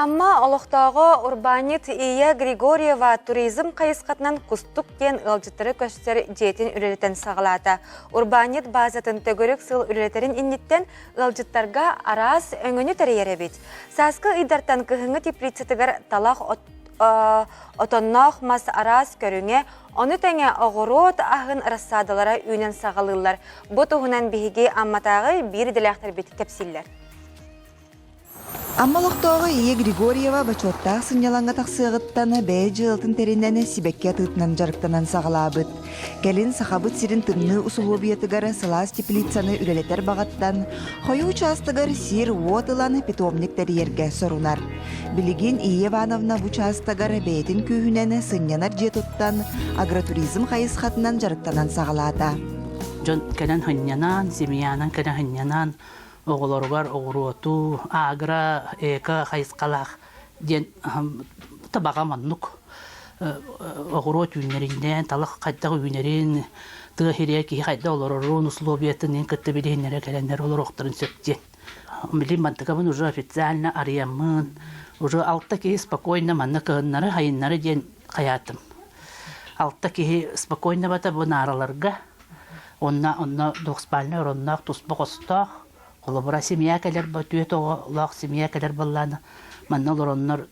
Амма олохтооҕо урбаанньыт Ия Григорьева туризм хайысхатынан Кустук диэн ыалдьыттары көрсөр дьиэтин үлэлэтэн саҕалаата. Урбаанньыт баазатын төгүрүк сыл үлэлэтэрин инниттэн ыалдьыттарга араас өҥөнү тэрийэр эбит. Сааскы ыйдартан кыһыҥҥы теплицатыгар талах отонноох мас араас көрүҥэ, ону тэҥэ оҕуруот аһын рассадалара үүнэн саҕалыыллар. Бу туһунан биһиги Амматааҕы биир идэлээхтэрбит кэпсииллэр. Амма олохтооҕо Ия Григорьева бочуоттаах сынньалаҥҥа тахсыаҕыттан бэйэ дьыалатын тэринэн сибэкки атыытынан дьарыктанан саҕалаабыт. Кэлин Сахабыт сирин тымныы усулуобуйатыгар сылаас теплицаны үлэлэтэр баҕаттан хойуу учаастагар сир-уот ылан питомник тэрийэргэ сорунар. Билигин Ия Ивановна бу учаастагар бэйэтин күүһүнэн сынньанар дьиэ туттан агротуризм хайысхатынан дьарыктанан саҕалаата. Дьон кэлэн сынньанан, семьянан кэлэн сынньанан оҕолоругар оҕуруоту, агро, эко хайысхалаах диэн табаҕа маннык оҕуруот үүннэриннээн, талах хайдах үүнэрин, тыа сирэ киһи хайдах олорорун, условиятын кытта билиһиннэрэ кэлэннэр олоруохтарын сөп диэн. Билим мантыкабын уже официально арыйаммын, уже алта киһи спокойно манна кыһыннары, хайыннары диэн хайаатым. Алта киһи спокойно бата бу наараларга Онно онно двухспальнай оронноох туспа хостоох, холобура семья кэлэр түөрт оҕолоох семья кэлэр буоллаҕына манна олороннор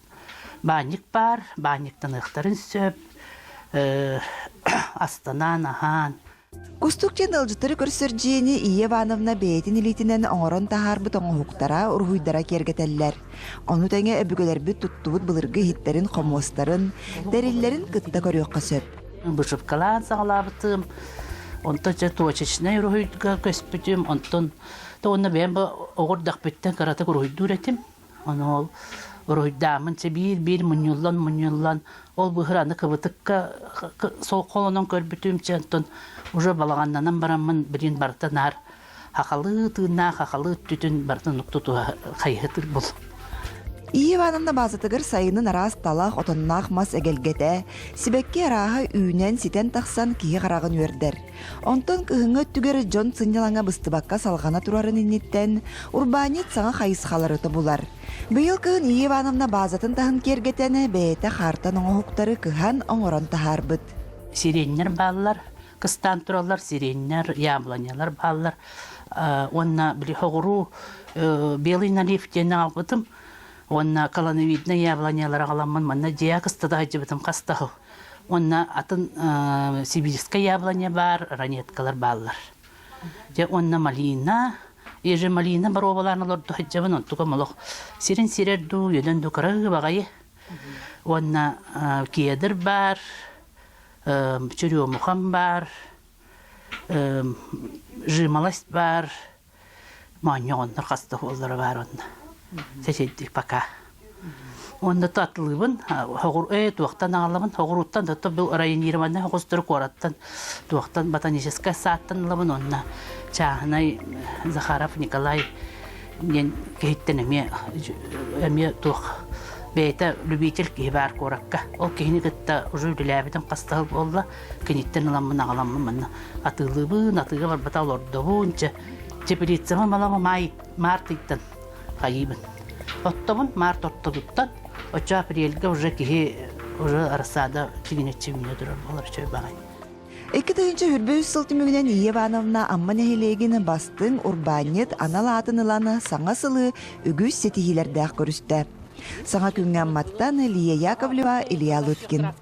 баанньык баар, баанньыктаныахтарын сөп, астанан, аһаан. Кустук диэн ыалдьыттары көрсөр дьиэни Ия Ивановна бэйэтин илиитинэн оҥорон таһаарбыт оҥоһуктара, уруһуйдара киэргэтэллэр. Ону тэҥэ өбүгэлэрбит туттубут былыргы иһиттэрин-хомуостарын, тэриллэрин кытта көрүөххэ сөп. Вышивкалаан саҕалаабытым. Онтон дьэ точечнай уруһуйга көспүтүм. Онтон то уонна бэйэм бу оҕурдахпыттан кыратык уруһуйдуур этим. Ону ол уруһуйдааммын чэ биир-биир мунньуллан-мунньуллан ол быһыр аны кыбытыкка сол холонон көрбүтүм чэ онтон уже балаҕаннанан бараммын билин барыта наар хахалыы тыыннаах хахалыы өттүтүн барытын тутуһа хайыһытыр бул. Ия Ивановна баазатыгар сайынын араас талах, отонноох мас эгэлгэтэ, сибэкки арааһа үүнэн, ситэн тахсан киһи хараҕын үөрдэр. Онтон кыһыҥҥы өттүгэр дьон сынньалаҥа быстыбакка салҕана турарын инниттэн урбаанньыт саҥа хайысхалары тобулар. Быйыл кыһын Ия Ивановна баазатын таһын киэргэтэн, бэйэтэ хаартан оҥоһуктары кыһан оҥорон таһаарбыт. Сиреннэр бааллар, кыстаан тураллар, сиреннэр, яблонялар бааллар. Уонна били хоҕуруу белый налив диэн аҕалбытым. Уонна колоновиднай яблонялар аҕаламмын манна дьиэ кыстата сылдьыбытым хастаһыл. Уонна атын сибирская яблоня баар, ранеткалар бааллар. Дьэ уонна малина, еже малина боруобалаан олорду сылдьабын, онтукам олох сирин сирэр дуу, үөлэн дуу кыра баҕайы. Уонна кедр баар, черемухам баар, жимолость баар, моонньоҕоннор хас да уоллара баар онно. Сэсэйдик пока. Уонна татлыыбын, хоҕур э туохтан аҕалабын, хоҕурууттан да бу районированный хоҕустары куораттан туохтан ботаническай сааттан ылабын уонна чааһынай Захаров Николай диэн киһиттэн эмиэ эмиэ туох бэйэтэ любитель киһи баар куоракка. Ол киһини кытта уже үлэлээбитим хас да сыл буолла. Киниттэн ыламмын аҕаламмын манна атыылыыбын, атыыга барбата олордобун. Чэ, теплицама малама маай март ыйтан хайыыбын. Оттобун март ортотуттан оччо апрельга уже киһи уже рассада тигинэччи үүнэ турар буолар үчүгэй баҕайы. 2023 сыл түмүгүнэн Ия Ивановна Амма нэһилиэгин бастыҥ урбаанньыт анал аатын ылан саҥа сылы үгүс ситиһиилэрдээх көрүстэ. Саҥа күҥҥэ Амматтан Лия Яковлева, Илья Лыткин.